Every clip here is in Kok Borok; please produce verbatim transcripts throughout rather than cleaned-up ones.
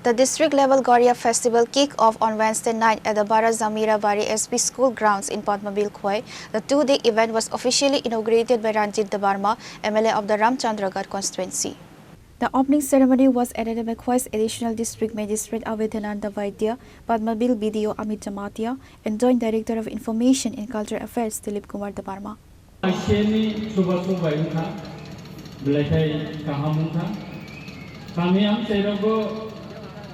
The district level Goria festival kick off on Wednesday night at the Bara Zamira Bari S P school grounds in Padmabil, Khowai. The two-day event was officially inaugurated by Ranjit Debbarma, M L A of the Ramchandragarh constituency. The opening ceremony was attended by Khowai's Additional District Magistrate Avedhananda Vaidya, Padmabil B D O Amit Jamatia, and Joint Director of Information and Cultural Affairs Dilip Kumar Debbarma. Aiseni chubachu bai wngkha, belai khai kaham wngkha. Kami amchairogo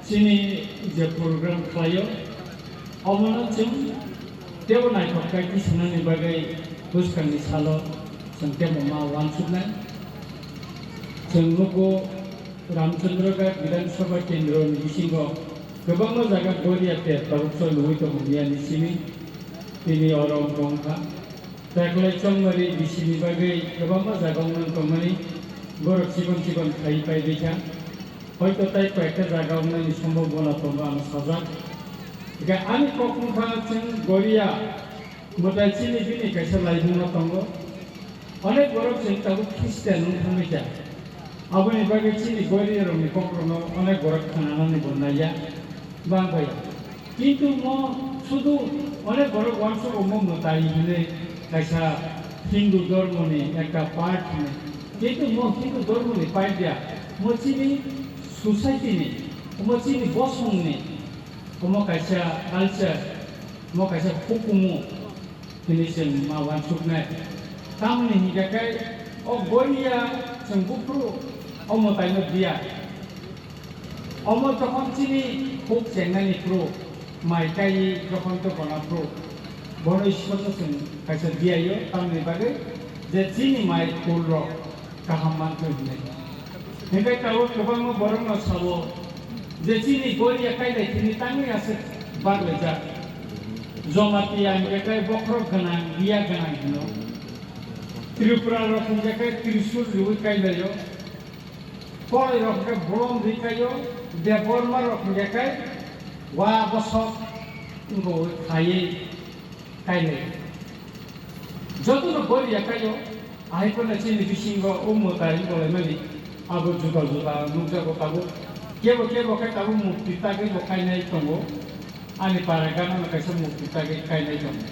chini je program khlaio, omono chwng tebo naithok khai tisanani bagwi bwskangni salo chwng tebo ma uansuknai. Chwng nugo Ramchandragarh Bidhan Sabha Kendro ni bisingo kwbangma jaga Goria ter tabuk choliwi tongo miyani simi. Tini oro wngkha. Teklai chongmari bisini bagwi kwbangma jaga wngnang tongmani borok chikon chikon khai pai rikha. Hoito tai koyekta jaga wngnani sombobona tongo ang sajak. Hingkhe ani kok wngkha chwng Goria mwtai chini bini kaisa laibuma tongo. Onek borok chwng tabuk Christian wng thangwi kha. Aboni bagwi chini Goria rokni kokrokno onek borok khnanani bo naiya, bang bai. Kintu mo sudu onek borok uansuk omo mwtai hwnwi kaisa Hindu dhormoni ekta part hwnwi. Kintu mo Hindu dhormoni part ya, mo chini society ni, mo chini bosongni, omo kaisa culture, mo kaisa hukumu hwnwi chwng ma uansuknai. Tamoni hinkhe khe o Goria chwng buphuru o mwtaino diya. Omo jokhon chini huk chengnani phuru, mai kaiwi jokhon tongkona phuru, bono Ishwarno chwng kaisa diyaio, tamni bagwi je chini mai kulrok kaham manthwi hwnwi. Hinkhe tabuk kwbangma borokno sabo je chini Goria kailai thini tangwi aswk baglaijak. Jamatia hinkhe khe bokhorok gwnang, biya gwnang hino. Tripura rok hinkhe khe Trishul riwi kailaio. Koloi rok hinkhe bolong ri kaio, Debbarma rok hinkhe khe wa bosok wngkha khaiwi kailai. Jotono Goria kaio, ahai phano chini bisingo o mwtai wngkha laimani abo juda juda nukjago tabuk. Kebo kebo khe tabuk mukti tagwi bo kainai tongo. Ani para gana no kaisa mukti tagwi kainai tongo.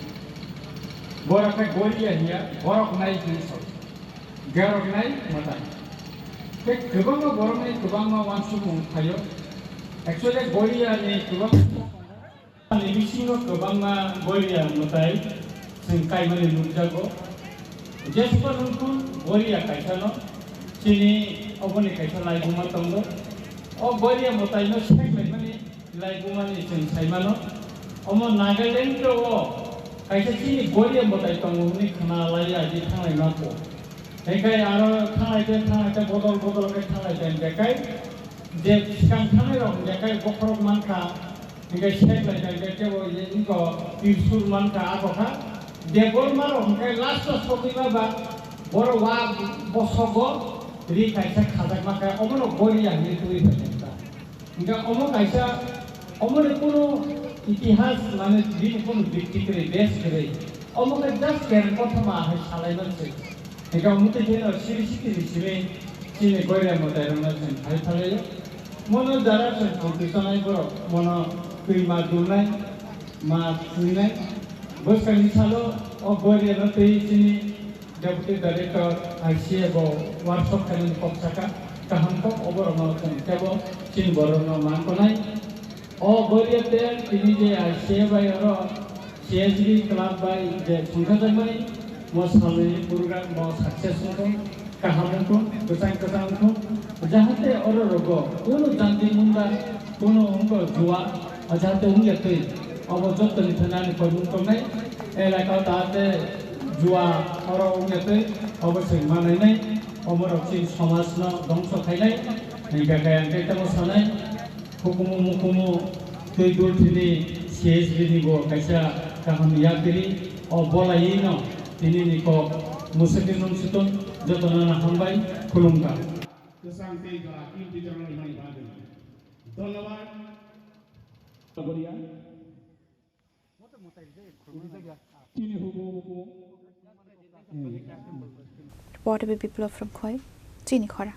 Borok khe Goria hiya, borok nai hinwi sao. Geroknai mwtai. Tei kwbangma borokni kwbangma uansukmung phaio. Actually, Goria ni kwbangma ni bisingo kwbangma Goria mwtai chwng kaimani nukjago. Jesukha nungkhu Goria kaisano chini oboni kaisa laibuma tongo. O Goria mwtaino seklaimani Laibumani chwng saimano, omo Nagaland o kaisa chini Goria mwtai tongo hwnwi khna lai agi thanglai mako. Hinkhe aro thanglai khe, thanglai khe, bodol bodol khe thanglai khe, hinkhe kai je swkang thangnai rok hinkhe kai bokhorok mankha, hinkhe sek lai khe, hinkhe kebo ye wngkha Tirsur mankha, abo kha Debbarma rok hinkhe last o sogwi ma ba borok wa bosogo ri kaisa khajak mankha, omono Goria hinwi twiwi phaikha. Hinkhe omo kaisa, omoni kunu itihas, mane, bini kunu bikti kwrwi, base kwrwi. Omo khe just kereng kothoma hai salai man se. Hinkhe omo twi kheno siri siti ni simi chini Goria mwtai rokno chwng hai phalai o. Mono jara chwng thangtwi tonai borok, mono twi ma dulnai, ma thwinai. Bwskangni salo o Goria no twi chini Deputy Director I C A bo workshop khainani kok saka, kaham kok oborokno chwng tebo chini borokno man tonai. O Goria tel tini je I C A bai oro C S B club bai je songkhajakmani mo salni program mo success wngkha, kaham wngkha, kwchang kwchang wngkha, jahate oro rogo kunu janti munda kunu wngkha jua, jahate wngya twi obo jottoni thani ani koimung tongnai elaka o jahate jua oro wngya twi obo se manainai, omorok chini somajno dongso khainai, hinkhe khe ang khe tamo sanai, hukumu mukumu twi dul thini C S B ni bo kaisa kaham yakri o bolai no tini ni kok musukni nung sutung jotono no hambai khulumkha. Kwchang tei jora King Peter no rimani bagwi. Dhonnobad. Reporter Biplab from Khowai, Chini Khora.